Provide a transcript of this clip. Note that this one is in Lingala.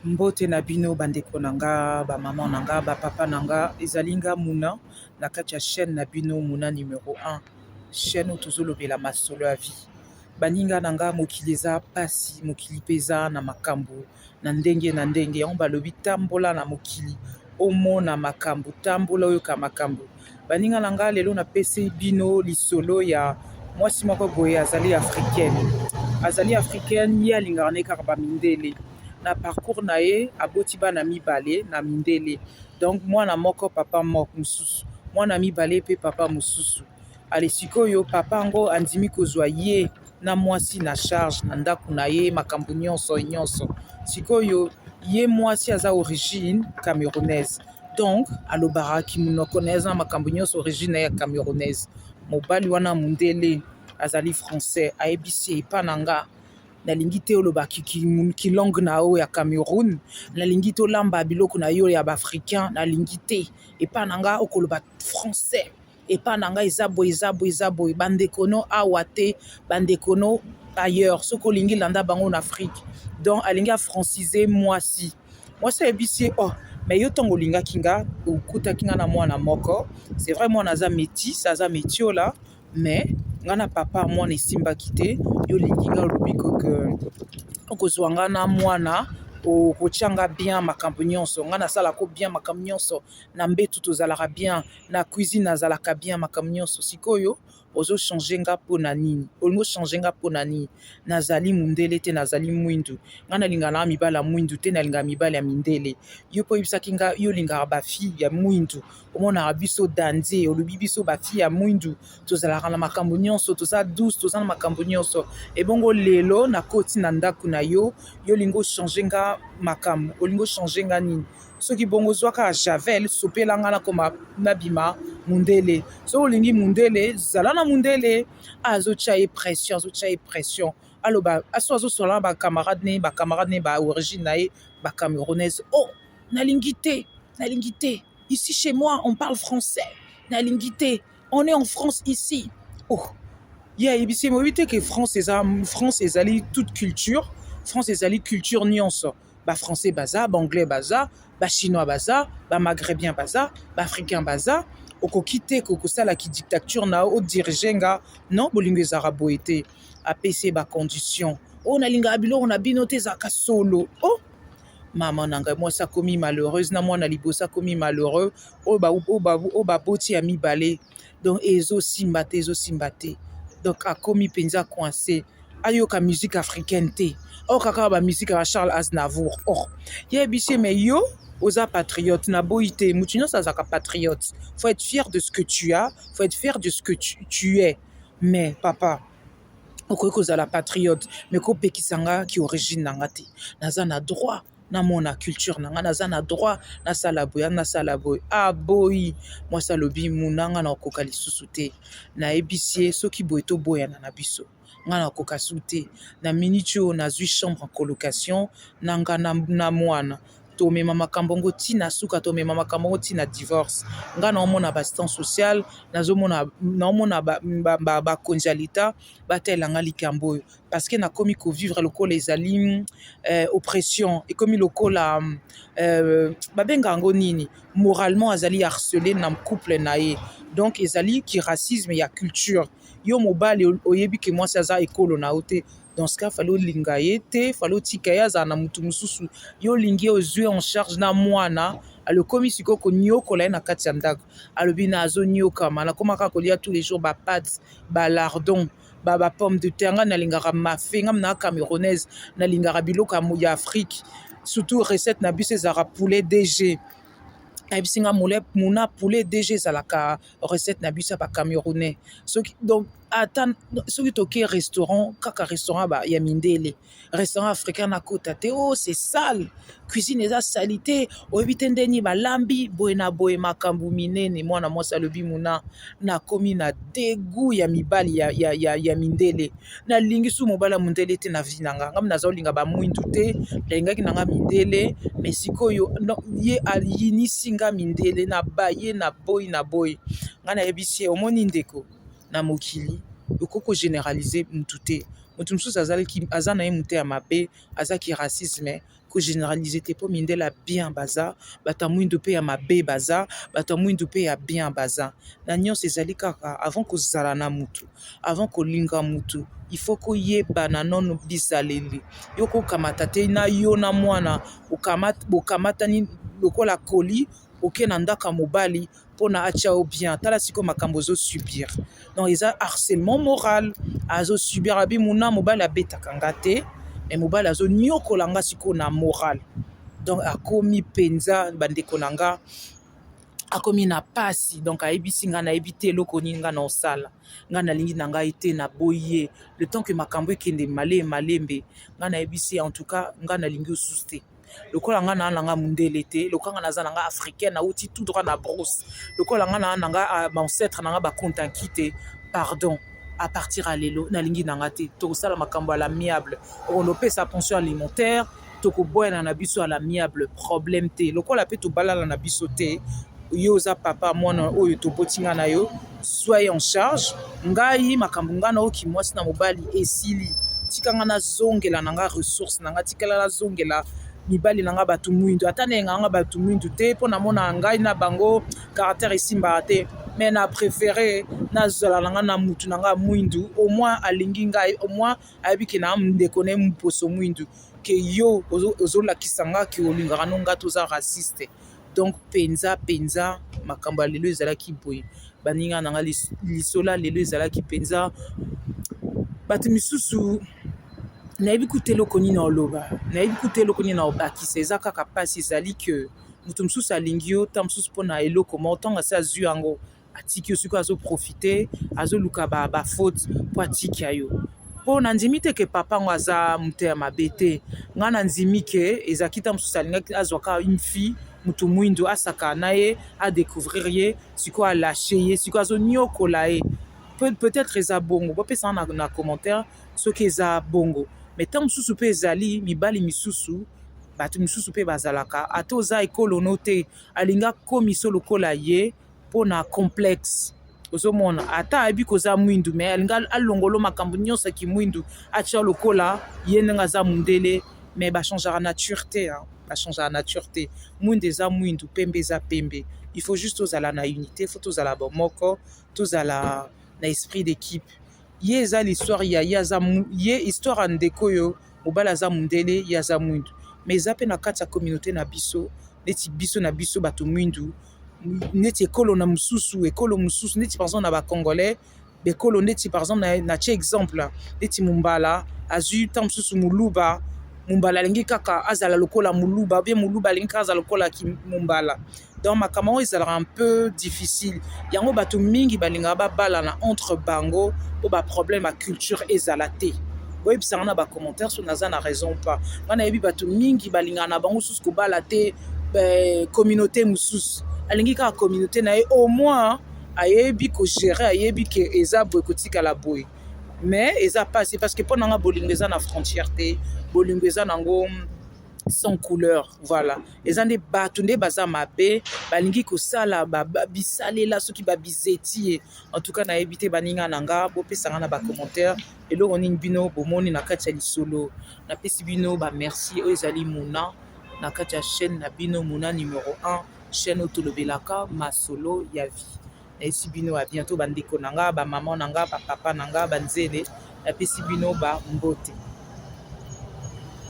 Mbote na bino ba ndeko na nga, ba maman na nga, ba papa na nga, ezali nga Muna na kati ya chaîne na bino Muna numero 1, chaîne oyo tozolobela masolo ya vie. Baninga na nga, mokili eza pasi, mokili mpe eza na makambo na ndenge na ndenge. Yango balobi tambola na mokili omona makambo, tambola oyoka makambo. Baninga na nga, lelo napesi bino lisolo ya mwasi moko boye azali africaine. Azali africaine, ye alingaka na ye kaka ba mindele. Na parcours na ye aboti bana mibale na mindele. Donc mwana moko papa moko mosusu, mwana mibale pe papa mosusu. Ale sikoyo papa yango andimi kozwa ye na mwasi na charge na ndako na ye makambo nyonso nyonso. Sikoyo ye mwasi aza origine camerounaise. Donc alobaka kimunoko na ye aza na makambo nyonso origine na ye ya camerounaise. Mobali wana mundele azali français ayebisi ye epa na nga nalingi te oloba ki langue na yo ya Cameroun, nalingi te olamba biloko na yo ya ba africain, nalingi te epa na nga okoloba français. Epa na nga eza boye eza boye eza boye ba ndeko no awa te ba ndeko no ailleurs soki olingi landa bango na Afrique. Donc alingi a franciser mwasi. Mwasi ayebisi ye oh mais yo ntango olingaki nga okutaki nga na mwana moko, c'est vrai mwana aza metisse aza metiola mais nga na papa mwana esimbaki te, yo olingi nga olobi que okozwa nga na mwana okotia nga bien makambo nyonso, nga nasalako bien makambo nyonso, na mbetu tozalaka bien, na cuisine nazalaka bien makambo nyonso. Sikoyo ozo changer nga pona nini? Olingi o changer nga pona nini? Nazali mundele te, nazali mwindu. Nga nalingaka nanga mibali ya mwindu te, nalingaka mibali ya mindele. Yo pe oyebisaki nga yo olingaka ba fille ya mwindu, omonaka biso danze, olobi biso ba fille ya mwindu tozalaka na makambo nyonso, toza douce, toza na makambo nyonso. Ebongo lelo nakoti na ndako na yo, yo olingi o changer nga makambo, olingi o changer nga nini? Soki bongo zwa kaka javel sopela nga nakoma nabima mundele. Soki olingi mundele zala na mundele. Azotia ye pression, azotia ye pression. Aloba aso azosola na ba camarade ne, ba camarade ne ba origine na ye ba camerounaise. Oh, nalingi te, nalingi te. Ici chez moi on parle français. Nalingi te. On est en France ici. Oh. Ye ayebisi ye, oyebi te ke France eza France ezali toute culture. France ezali culture nyonso. Ba français baza, ba anglais baza, ba chinois baza, ba maghrebien baza, ba africain baza. Okoki te kosala ki dictature na yo odirige nga. Non, bolingo ezalaka boye te. Apesi ye ba condition. Oh, nalingaka biloko na bino te ezalaka solo. Oh, mama na ngai, mwasi akomi malheureuse na mwana liboso akomi malheureux. Oyo baboti ya mibale. Donc ezosimba te, ezosimba te. Donc akomi mpenza coincé. Ayoka musique africaine te. Ayoka kaka ba musique ya Charles Aznavour. Oh, yebisi ye mais yo oza patriote, naboyi te. Mutu nyonso azalaka patriote. Faut être fier de ce que tu as, faut être fier de ce que tu es. Mais papa, okoki kozala patriote, mais kopekisa nga ki origine na nga te. Naza na droit namona culture na nga, naza na droit nasala boye, nasala boye. Aboyi. Mwasi alobi muna nga nakokoka lisusu te. Nayebisi ye soki boye toboyana na biso. Nga nakoka su te. Na minute oyo nazwi chambre en colocation na nga na mwana. Tomema makambo yango ti na suka, tomema makambo yango ti na divorce. Nga naomona ba assistance sociale, nazomona naomona bakonzi ya l'État batalela nga likambo oyo. Parce que nakomi kovivre lokola ezali oppression, ekomi lokola babenga yango nini? Moralement azali harcelé na couple na ye. Donc ezali ki racisme ya culture. Yo mobali oyebi ke mwasi aza ekolo na yo te. Dans ce cas, fallait olinga ye te, fallait otika ye azala na mutu mosusu. Yo olingi ye ozwi en charge na mwana, alokomi sikoyo konyokola ye na kati ya ndako. Alobi na azonyokama, nakoma kaka kolia tous les jours ba pâtes, ba lardons, ba pommes de terre. Nga nalingaka mafe, nga na camerounaise, nalingaka biloko ya Afrique. Surtout recette na biso ezalaka poulet DG. Ayebisi nga muna poulet DG ezalaka recette na biso ya ba camerounais. Soki donc ata soki toke restaurant, kaka restaurant ya mindele, restaurant africain nakota te. Oh, c'est sale, cuisine eza salité, oyebi te ndeni balambi boye na boye, makambo minene. Mwana mwasi alobi muna nakomi na dégoût ya mibali ya mindele. Nalingi su mobali ya mondele te na vie na nga. Nga naza kolinga ba mwindu te, nalingaki na nga mindele, mais sikoyo ye ayinisi nga mindele, na baye na boyi na boyi. Nga nayebisi ye, omoni ndeko na mokili okoki kogénéraliser mutu te. Mutu mosusu azalaki aza na ye motu ya mabe, azaki racisme. Kogénéraliser te, mpo mindele ya bien baza, bato ya mwindu mpe ya mabe baza, bato ya mwindu mpe ya bien baza. Na nyonso ezali kaka, avant kozala na mutu, avant kolinga mutu, il faut koyebana nano bizaleli. Yo kokamata te na yo na mwana, bokamatani lokola koli, oke na ndako ya mobali mpona atia yo bien. Tala sikoyo makambo ozosubir. Donc eza harcèlement moral azosubir. Abi muna mobali abetaka nga te, me mobali azoniokola nga sikoyo na moral. Donc akomi mpenza, bandeko na nga, akomi na pasi. Donc ayebisi nga: "Nayebi te eloko nini nga na osala. Nga nalingi na ngai te, naboyi ye." Le temps ke makambo ekende malembe malembe, nga nayebisi: "En tout cas, nga nalingi osusu te. Lokola nga naa nanga mundele te, lokola nga naza nanga africaine, nauti tout droit na brousse, lokola nga naa nanga baancêtre nanga bakontanki te, pardon, à partir ya lelo nalingi nanga te. Tokosala makambo à l'amiable. Okolopesa pension alimentaire, tokoboyana na biso à l'amiable, problème te. Lokola mpe tobalala na biso te, yo oza papa mwana oyo toboti nga na yo, sois en charge. Ngai makambo ngai naoki mwasi na mobali esili. Tika nga nazongela na nga ressource na nga, tikala nazongela mibali na nga bato mwindu. Ata nayengaka nga bato mwindu te, mpo namona ngai na bango caractère esimbaka te, mais na préféré nazala na nga na mutu na nga mwindu. Au moins alingi ngai, au moins ayebi ke na ndeko na ye moposo mwindu, ke yo ozolakisa nga ke olingaka no nga, toza raciste." Donc mpenza mpenza, makambo ya lelo ezalaki boye, baninga na nga. Lisolo ya lelo ezalaki mpenza bato misusu. Nayebi kuta eloko nini oloba, nayebi kuta eloko nini na obakisa. Eza kaka mpasi. Ezali ke moto mosusu alingi yo ta mosusu mpona eloko moko, ntango asi azwi yango, atiki yo. Sikoyo azoprofite, azoluka bafaute mpo atiki ya yo. Mpo nandimi te ke papa yango aza moto ya mabe te. Ngai nandimi ke ezalaki ta mosusu alingaki azwaka une fille moto mwindu, asaka na ye, adécouvrir ye, sikoyo alâcher ye, sikoyo azoniokola ye. Peut-être eza bongo, bopesanga na commentaire soki eza bongo. Mais ntango mosusu mpe ezali mibali misusu, bato misusu mpe bazalaka, ata oza ekolo no te, alingi akomisa lokola ye mpo na complexe. Ozomona, ata ayebi koza mwindu, me alingi alongolo makambo nyonso ya kimwindu, atia lokola ye ndenge aza mundele. Me bachangeaka nature te, bachangeaka nature te. Mwindu eza mwindu, pembe eza pembe. Il faut juste tozala na unité, faut tozala bomoko, tozala na esprit d'équipe. Ye eza l'histoire ya ye, aza ye histoire ya ndeko oyo mobali aza mundele, ye aza mwindu. Mais eza mpe na kati ya communauté na biso, neti biso na biso bato mwindu, neti ekolo na mosusu, ekolo mosusu, neti par exemple na bacongolais, bekolo neti par exemple, natie exemple neti Mombala azwi ntango mosusu Moluba. Mombala alingi kaka azala lokola Moluba, bien Moluba alingi kaka azala lokola Mombala. Donc makambo yango ezalaka un peu difficile. Yango bato mingi balingaka babalana entre bango mpo baproblème ya culture ezala te. Boyebisanga na bacommentaire so naza na raison pas. Ngai nayebi bato mingi balingaka na bango susu kobala te communauté mosusu, alingi kaka communauté na ye. Au moins ayebi kogérer, ayebi ke eza boye, kotikala boye. Mais eza mpasi, parce que mpo na nga bolingo eza na frontière te, bolingo eza nango sans couleur. Voilà, eza nde bato nde baza mabe, balingi kosala bisalela soki babizeti ye. En tout cas nayebi te, baninga na nga, bopesanga na bacommentaire eloko nini bino bomoni na kati ya lisolo. Napesi bino bamerci. Oyo ezali Muna na kati ya chaîne na bino Muna numéro 1, chaîne oyo tolobelaka masolo ya vie. Nayesi bino à bientôt, bandeko na nga, bamama na nga, bapapa na nga, banzele. Napesi bino bambote.